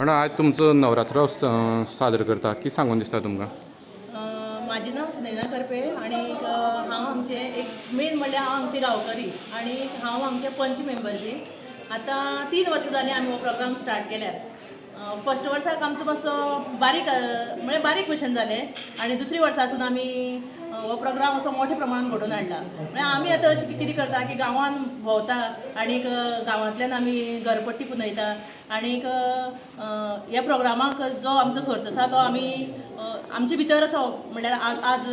Madam, आज तुमचो नवरात्र सादर करता, कितें सांगून दिसता तुमकां? म्हाजें नांव सुनैना कर्पे आनी हांव हांगचें एक मेन म्हणल्यार हांव हांगचें गांवकरी आनी हांव हांगचें पंच मेंबर बी. आतां 3 वर्सां जालीं आमी हो प्रोग्राम स्टार्ट केल्यार. फर्स्ट वर्साक आमचो मातसो बारीक, म्हळ्यार बारीक भशेन जालें आनी दुसरी वर्सासून आमी हो प्रोग्राम असो मोठ्या प्रमाणान घडोवन हाडला. म्हळ्यार आमी आतां अशें कितें करता की गांवान भोंवता आनीक गांवांतल्यान आमी घरपट्टी पुंजयता आनीक ह्या प्रोग्रामाक जो आमचो खर्च आसा तो आमी आमचे भितर असो, म्हणल्यार आज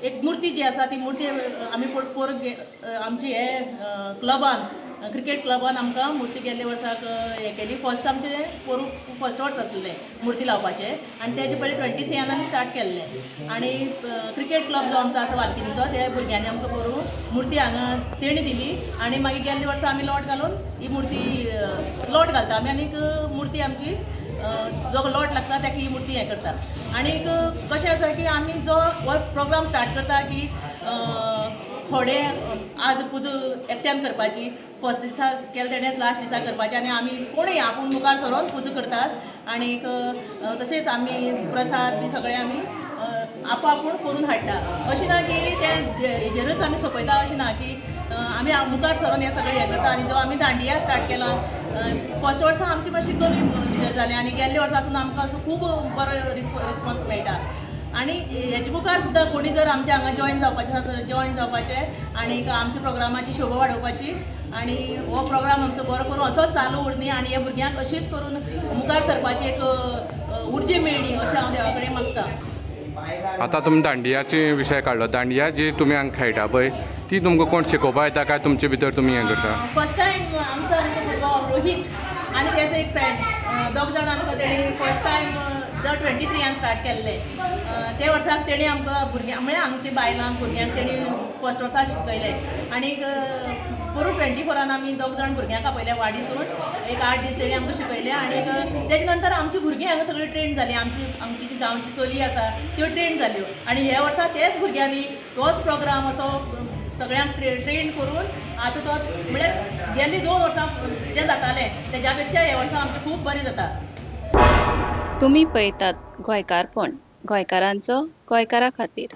एक मुर्ती जी आसा ती मुर्ती आमी पोर आमची हे क्लबान, क्रिकेट क्लबान आमकां मुर्ती गेल्ले वर्साक हें केली. फर्स्ट आमचें पोरूं फर्स्ट वर्स आसलें मुर्ती लावपाचें आनी तेजे पयलीं 23 आन आमी स्टार्ट केल्लें. आनी क्रिकेट क्लब जो आमचो आसा वालकिनीचो, ते भुरग्यांनी आमकां पोरूं मुर्ती हांगा तेणी दिली आनी मागीर गेल्ले वर्सा आमी लॉट घालून ही मुर्ती, लॉट घालता आमी आनीक मुर्ती आमची जो लॉट लागता ताका ही मुर्ती हें करता. आनीक कशें आसा की आमी जो हो प्रोग्राम स्टार्ट करता की थोडे आज पुजा एकट्यान करपाची, फर्स्ट दिसा केलें तेणें लास्ट दिसा करपाची आनी आमी कोणूय आपूण मुखार सरोन पुजा करतात. आनीक तशेंच आमी प्रसाद बी सगळें आमी आपू आपूण करून हाडटा. अशें ना की ते हेजेरूच आमी सोंपयता, अशें ना की आमी मुखार सरोन हें सगळें हें करता. आनी जो आमी दांडिया स्टार्ट केला, फर्स्ट वर्सा आमची मातशी कमी भितर जालें आनी गेल्ले वर्सा आसून आमकां असो खूब बरो रिस्पॉन्स मेळटा. आनी हेजे मुखार सुद्दां कोणी जर आमच्या हांगा जॉयन जावपाचें आसा तर जॉयन जावपाचें आनी आमच्या प्रोग्रामाची शोभा वाडोवपाची आनी हो प्रोग्राम आमचो बरो करून असोच चालू उरनी आनी ह्या भुरग्यांक अशीच करून मुखार सरपाची एक उर्जा मेळणी अशें हांव देवा कडेन मागता. आतां तुमी दांडियाचे विशय काडलो. दांडिया जी तुमी हांगा खेळटा पळय, ती तुमकां कोण शिकोवपा येता काय तुमचे भितर तुमी हें करता? फर्स्ट टायम आमचो आमचो भुरगो रोहीत आनी तेजो एक फ्रेंड, दोग जाण आमकां तेणी फर्स्ट टायम जो 23 आन स्टार्ट केल्लें, ते वर्साक तेणी आमकां भुरग्यांक, म्हळ्यार आमच्या बायलांक, भुरग्यांक तेणी फर्स्ट वर्सा शिकयलें. आनीक पोरूं 24 आन आमी दोग जाण भुरग्यांक आपयले वाडीसून, एक 8 दीस तेणी आमकां शिकयलें. आनीक तेजे नंतर आमची भुरगीं हांगा सगळीं ट्रेन जालीं. आमची आमची जी गांवची चली आसा त्यो ट्रेन जाल्यो आनी ह्या वर्सा तेच भुरग्यांनी तोच प्रोग्राम असो सगळ्यांक ट्रेन करून आतां तो म्हळ्यार गेल्ली 2 वर्सां जें जातालें तेज्या पेक्षा ह्या वर्सा आमचें खूब बरें जाता. तुमी पळयतात गोंयकारपण, गोंयकारांचो गोंयकारा खातीर.